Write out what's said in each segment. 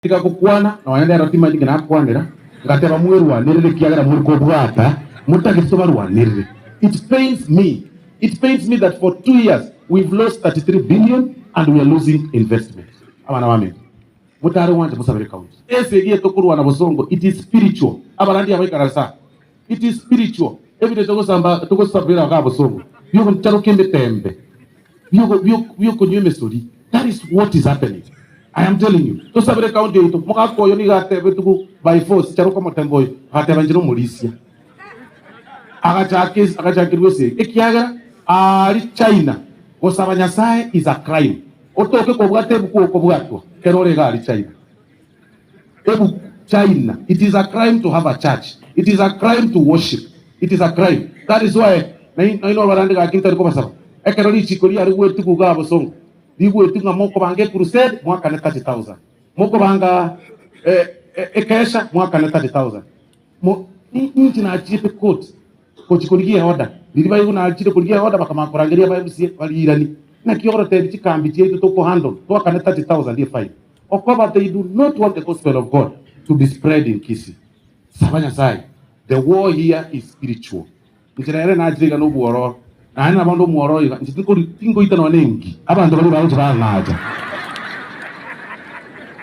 Tiga gokwana, nonya nero timanyeti nki nakwanera, ngateba mwerwanerere ekiagera more kobwata, motagete tobarwanerere. It pains me, it pains me that for 2 years we've lost 33 billion and we are losing investment. Abana baminto, motare gwancha mosabere county. Esegi eye tokorwana bosongo, it is spiritual. Abarandi abaikaranse aa, it is spiritual. Ebinto togosamba togosabera igaa bosongo, biogocharoka emetembe, biokonywa emesori, that is what is happening. I am telling you, tosabere county yaito, mogaka oyo nigo atebetigwe by force, charoka omotembe oyo, agateba inche nomorisia. Agachaka agachakerwa esegi, ekiagera aria China gosaba Nyasaye is a crime. Otoke kobwata ebuku okobwatwa kero ore iga aria China. Ebuku China, it is a crime to have a church, it is a crime to worship, it is a crime. That is why nainwe abarandi gaki ntari kobasaba, ekero richiko riare goetigwa igaa bosongo, rigoetigwa ng'a mokobanga ecrusade mwakane 30,000, mokobanga ekesha mwakane 30,000. Mo inche nachiete court gochia korigia eorder, riria baigwa nachire korigia eorder bakamanya korangeria aba MCA bariiranie. Naki ogotebia chikambi chiaito tokohandle twakane 30,000 efine. Okoba they do not want the gospel of God to be spread in Kisii. Saba Nyasaye, the war here is spiritual. Inche nere nachire iga nobwororo, naende nabo nde omwororo iga, inche tinkori tingoita nonya nengi. Abanto baria bagocha bang'acha.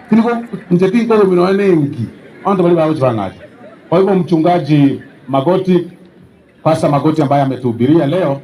Tiniko inche tinkogumia nonya nengi, abanto baria bagocha bang'acha. Kwa hivyo mchungaji Magoti, Pastor Magoti ambaye ametuhubiria leo.